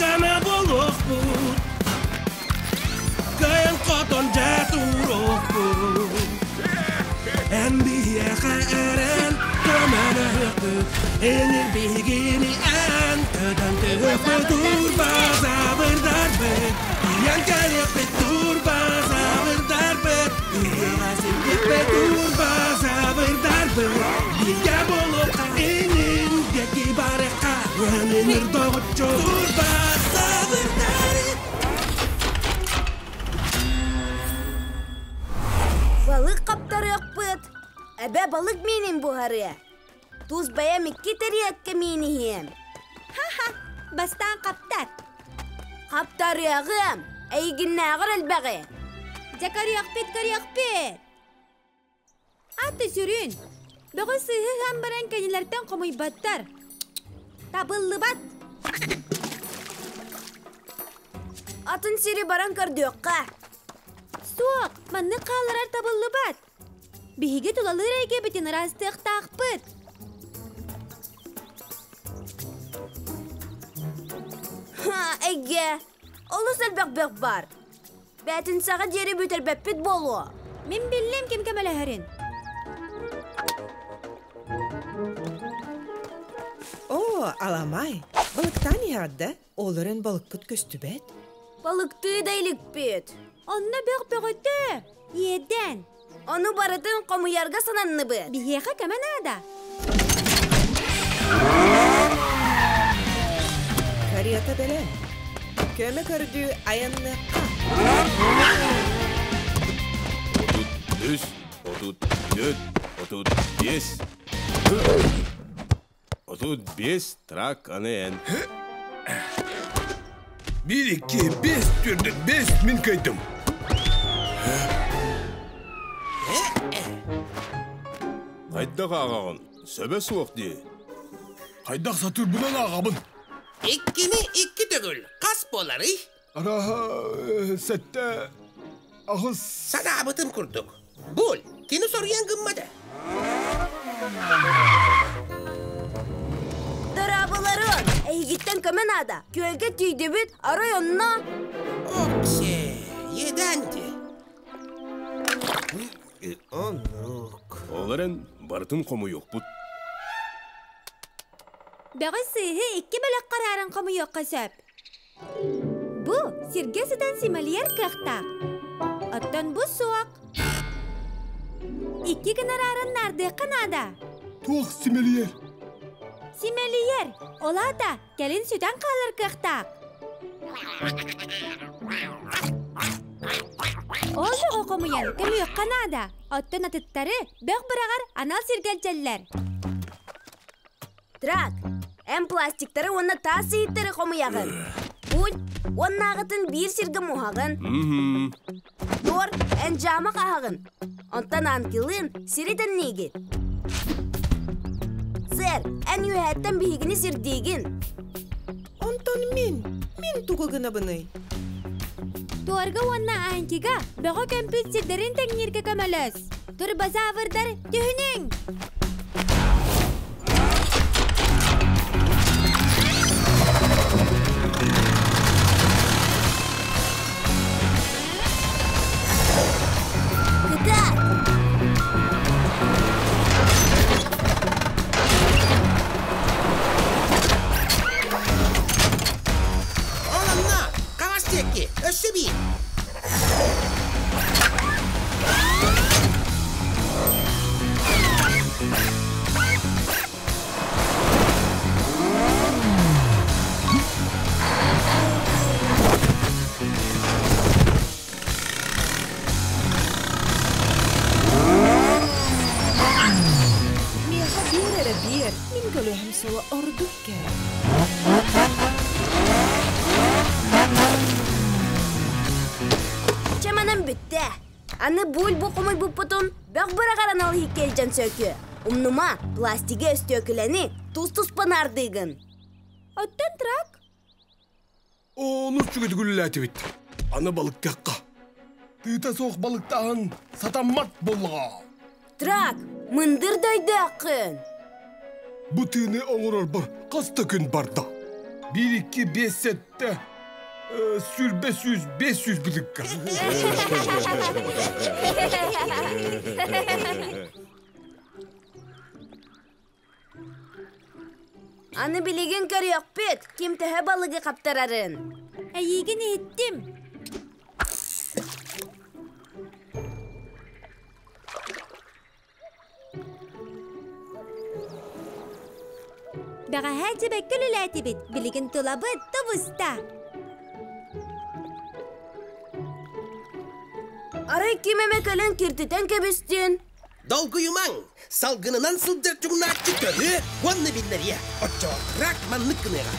Күүс-көмө буолуохпут, Кыайан-хотон дьэ туруохпут. Эн биһиэхэ эрэн көмөлөһүөхпүт, Энир биһигини эн көтөн түһүөхпүт. Турбазаврдарбыт, тиийэн кэлиэхпит. Турбазаврдарбыт, ыһыаҕа сирдиэхпит. Турбазаврдарбыт, бииргэ буолуохха, инин диэки барыахха, Өнүнүр доҕоччу турбазаврдар. Балык хаптарыахпыт. Эбэ балык миинин буһарыа. Тус бэйэм икки тэриэккэ миин иһиэм. Ха-ха, бастаан хаптар. Хаптарыаҕым, эйигиннээҕэр элбэҕи. Дьэ көрүөхпүт, көрүөхпүт. Аты сүрүн. Бөҕү сыыһы ыһан баран кэнилэртэн хомуйбаттар. Табыллыбат. Атын сири баран көрдүөххэ. Суох, маннык хаалларар табыллыбат. Биһиги тулалыыр эйгэбитин ыраастыахтаахпыт. Ха, эйгэ, олус элбэх бөх баар. Бээтинсэҕэ диэри бүтэрбэппит буолуо. Мин биллим ким көмөлөһөрүн. Оо, аламай, балыктаан иһэҕит да? Ол эрэн балыкпыт көстүбэт. Балыктыы да иликпит. Онно бөх бөҕөтө. Иэдээн. Ону барытын хомуйарга сананныбыт. Биһиэхэ көмө наада. Карета бэлэм. Көмө көрдүү айанныахха. 33, 34, 35. 35 трак аны эн. Биир, икки, бес, төрт, бес мин кыайдым. Хайдах ааҕаҕын? Сөбө суох дии. Хайдах сатыырбынан ааҕабын. Иккини икки төгүл хас буоларый? Арааһа, сэттэ, аҕыс. Санаабытым курдук. Буль, кини соруйан гыммата. Дорооболорун! Эһигиттэн көмө наада. Күөлгэ тиийдибит, арай онно... Оксе, еданти. Оннук. Ол эрэн барытын хомуйуохпут. Бөҕү сыыһы икки бөлөх харааран хомуйуохха сөп. Бу сиргэ сытан симэлийэр кыахтаах. Оттон бу суох. Икки гына арааран наардыахха наада. Туох симэлийэр? Симэлийэр. Ол аата кэлин сүтэн хаалар кыахтаах. Ол бөҕү хомуйан көмүөххэ наада. Оттон атыттары бөх быраҕар анал сиргэ илдьэллэр. Трак, эн пластиктары уонна таас иһиттэри хомуйаҕын. Путь, уоннааҕытын биир сиргэ муһаҕын. Туор, эн дьаама хаһаҕын. Онтон анкилыын сири тэнниигин. Сэр, эн үөһээттэн биһигини сирдиигин. Онтон мин, мин тугу гынабыный? Туорга уонна Анкига бөҕө көмпүт сирдэрин тэҥнииргэ көмөлөс. Турбозаврдар түһүнүҥ! Кытаат! Ол онно, хаҥас диэки, өссө биир. Миэхэ биэр эрэ биэр, мин көлөһөм соло ордук кэр. Чэ манан бүттэ. Аны буль-бу хомуйбуппутун бөх быраҕар анал иһиккэ илдьэн сөкүө. Умнума, пластигы өстүөкүлэни тус-туспа наардыыгын. Оттон трак? Олус үчүгэйдик үлэлээтибит. Аны балыктыахха. Тыыта суох балыктааһын сатаммат буоллаҕа. Трак, мындыр да өйдөөххүн. Бу тыыны оҥорорбор хас да күн барда. Биир, икки, биэс, сэттэ, сүүрбэ сүүс, биэс сүүс бытыкка. Аны билигин көрүөхпүт, ким төһө балыгы хаптарарын. Эйиигин иһиттим. Бэҕэһээ дьэбэккэ үлэлээтибит, билигин тулабыт тубуста. Арай ким эмэ кэлэн киртитэн кэбистин? Долгуйумаҥ! Салгынынан сылдьар чуҥнааччы көрүө уонна биллэриэ. Оччоҕо рак маннык гыныаҕа.